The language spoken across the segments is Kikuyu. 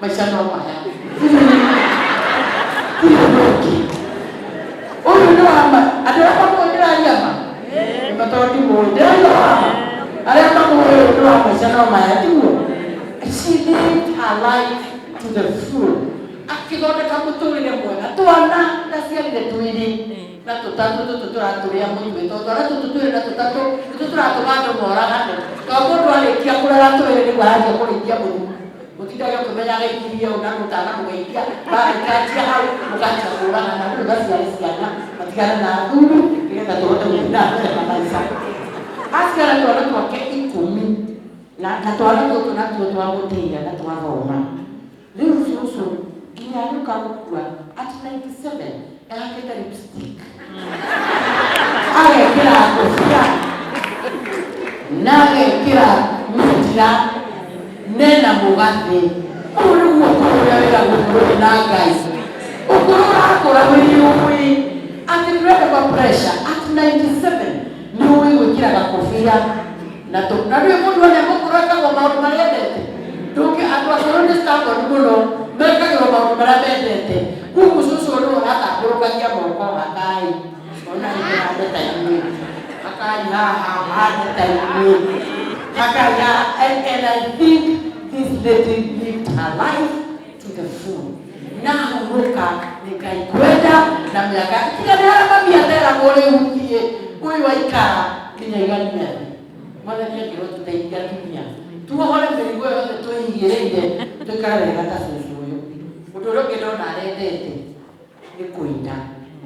Maica no maya. Gũtirĩ ũndũ ũngĩ. Ũyũ nĩ wa ma. Andũ arĩa mamũĩ ndĩraria ma? Nĩ tondũ ndimũĩ. Ndĩraria wa ma. Arĩa mamũĩ ũyũ nĩ wa maica no maya, tiguo? She lived her life to the full. Akĩthondeka mũtũrĩre mwega. Twana ndaciarire twĩrĩ na tũtatũ tũtũ tũratũrĩa mũtwe. Tondũ twana tũtũ twĩrĩ na tũtatũ nĩtũ tũratũma andũ moragane. Tondũ mũndũ arĩkia kũrera twĩrĩ nĩguo aranjia kũrĩithia mũthuri. Mũtindage ũkĩmenya ageithirie ũũ na mũtanamũgeithia, maraikajia hau mũkanjia kũũragana. Rĩu gaciare ciana matigane na athuri nĩgetha tũhote gũthiĩ na mbere na maica. Aciara twana twake ikũmi na na twana tũtũ natuo twamũtĩĩa na twathoma. Rĩu cũcũ nginya agĩũka gũkua at 97 ehakĩte lipstick agekĩra ngũbia na agekĩra mĩtira nena mũgathĩ. Ũyũ nĩguo ũkũrũ ũrĩa wĩragwo ũkũrũ na Ngai. Ũkũrũ ũrakũra wĩyũĩ atĩ ndũrenda kwa pressure at 97 nĩ ũĩ gwĩkĩra gakũbia na tũ na ndũĩ mũndũ one mũkũrũ ekagwo maũndũ marĩa endete. Ndũngĩ andũ akũrũ nĩ stubborn mũno mekagĩrwo maũndũ marĩa mendete. Koguo cũcũ nĩwe ũratambũrũkagia moko hakai ona hande ta inyuĩ hakai haha hande ta inyuĩ hakai haha and I think this lady lived her life to the full na ahurũka nĩ Ngai kwenda na mĩaka tiga nĩ harĩa mami ateragwo rĩu thiĩ ũyũ aikara nginya igania thĩ. Mwathani angĩrotũteithia atumia tuohore mĩrigo yothe twĩigĩrĩire tũikare wega ta cũcũ ũyũ. Ũndũ ũrĩa ũngĩ ndona arendete nĩ kũina.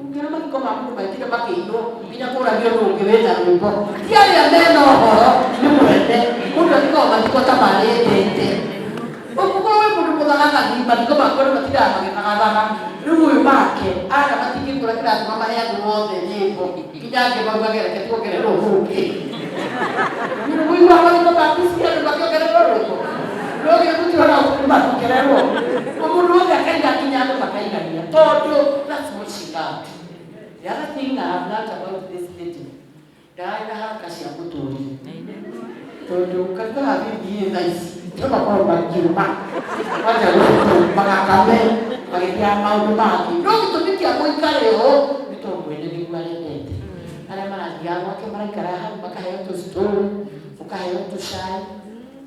Ũngĩona mathiko ma mũndũ maingĩ makĩinwo nginya kũragio nũ ũngĩ wĩna rwĩmbo. Ti arĩa mena ũhoro nĩ mwende mũndũ athikagwo mathiko ta marendete. Ũngĩkorwo wĩ mũndũ mũthagathagi mathiko maku andũ matindaga magĩthagathaga. Rĩu ũyũ make aya matingĩkũra kĩratũma mahe andũ othe nyĩmbo nginya angĩ maugage reke tuongererwo rũngĩ. Nĩmũiguaga mathiko ma Kristo andũ makĩongererwo rwĩmbo? No githĩ mũtirona nĩ marongererwo? O mũndũ wothe akaina nginya andũ makaigania tondũ that's what she loved. The other thing I have learnt about this lady, ndarĩ na haraka cia mũtũrĩre. Tondũ kanitha wa BBA thaa ici no makorwo makiuma kwanja gũkũ magakame magĩthiaga maũndũ mangĩ. No gĩtũmi kĩa mũikare ũũ nĩ tondũ mwene nĩguo arendete. Arĩa marathiaga gwake maraikara hau makaheo tũ-stool, ũkaheo tũcai.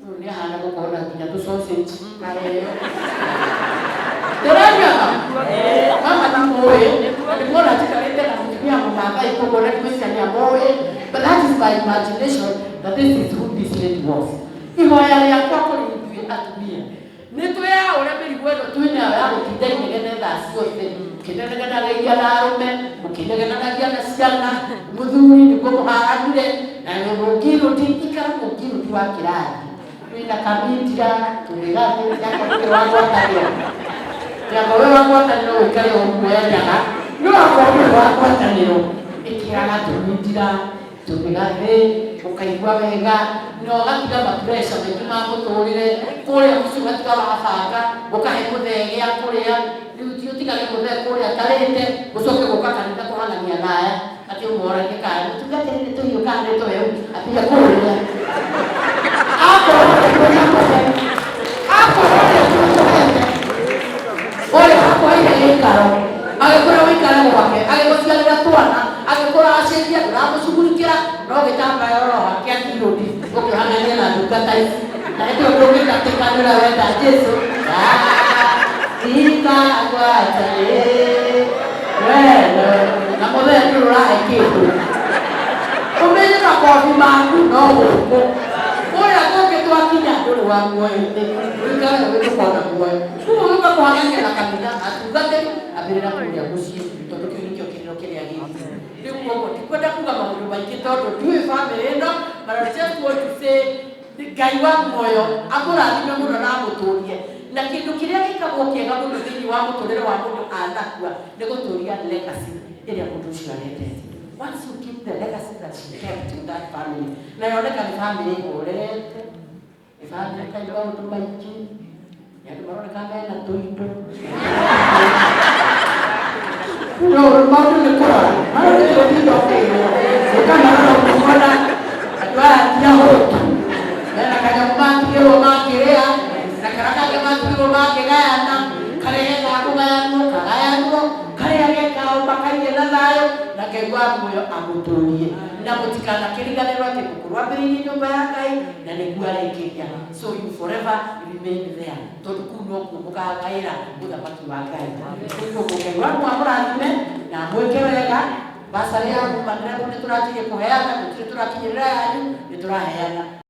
Ũyũ nĩ ahana gũkorwo na nginya tũ sausage kaheo. Ndĩraria ma? Mama ti mũĩ, na nĩ muona njikarĩte na mũtumia mũmathai koguo na ndingwĩciria nĩ amoĩ. But that is my imagination that this is who this lady was. Ihoya rĩakwa kũrĩ ithuĩ atumia nĩ twĩyaũre mĩrigo ĩno twĩ nayo ya gũtinda inegene thaa ciothe ũkĩnegenanagia na arũme ũkĩnegenanagia na ciana mũthuri nĩguo mũharanire na mũngirũti ikara mũngirũti wa kĩrathi wĩna kamindira tũmĩgathĩ yakorwo ũrĩ wa ngwatanĩro yakorwo wĩ wa ngwatanĩro ũikare o ũguo wendaga no akorwo ndũrĩ wa ngwatanĩro ĩkĩraga tũmindira tũmĩgathĩ ũkaigua wega na ũgatiga mapureca maingĩ ma mũtũrĩre kũrĩa mũciĩ ũgatiga wabanga ũkahe mũthee gĩa kũrĩa rĩu ti ũtigage mũthee kũrĩa atarĩte ũcoke gũka kanitha kũhang'ania na aya atĩ ũmoragie kana mũtungatĩri nĩ tũhiũ kana nĩ tũhehu atige kũrĩa akorwo kwĩna mũhe akorwo nĩ ũrĩa wakũheire gĩikaro agĩkũra ũikare gwake agĩgũciarĩra twana agĩkũra acenjia ndũramũcugurikĩra no gĩtambaya oroha kĩa kirũndi ũkĩhang'ania na ndungata ici na hĩndĩ ĩyo ndũngĩtatĩka nĩ ũrĩa wenda Jesu ndikagwatanĩ wendo na mũthenya ndũrĩ ũrahe kĩndũ ũmenye makobi maku no gũkũ kũrĩa kũngĩ twakinya ndũrĩ wa muoyo-inĩ ũikare ũĩ ndũkona muoyo koguo ũgĩũka kũhang'ania na kanitha atungatĩri ambĩrĩra kũrĩa mũciĩ tondũ kĩu nĩkĩo kĩrĩro kĩrĩa gĩthiĩ rĩu koguo ndikwenda kuga maũndũ maingĩ tondũ ndiũĩ bamĩrĩ ĩno but I just want to say Ngai wa muoyo amũrathime mũno na amũtũrie na kĩndũ kĩrĩa gĩkagwo kĩega mũno thĩinĩ wa mũtũrĩre wa mũndũ anakua nĩ gũtũria legacy ĩrĩa mũndũ ũcio arendete. Once you keep the legacy that she kept in that family, na yoneka nĩ family ĩhorerete, nĩ family ĩtarĩ maũndũ maingĩ, nĩ andũ maroneka mena tũindo. No maũndũ nĩ kũrora, maũndũ nĩ gũtinda ũkĩrwo, ũkamarora ũkona andũ aya ti ahũtu, mena kanyamũ matigĩrwo makĩrĩa, na karĩa kangĩ Matigirwo mangĩgayana, karĩa gethaga kũgayanwo kagayanwo, karĩa gekao makaige na thayũ, na Ngai wa muoyo amũtũrie. Na mũtikanakĩriganĩrwo atĩ mũkũrũ ambĩrĩirie nyũmba ya Ngai na nĩguo arĩkĩria. So you forever remain there, tondũ kũu nokuo mũkagaĩra ũthamaki wa Ngai. Ũguo Ngai wa amũrathime na amwĩke wega. Basarĩ ya Woman Rep nĩ tũratirie kũheana, tũtirĩ tũrakinyĩrĩra yanyu, nĩ tũraheana.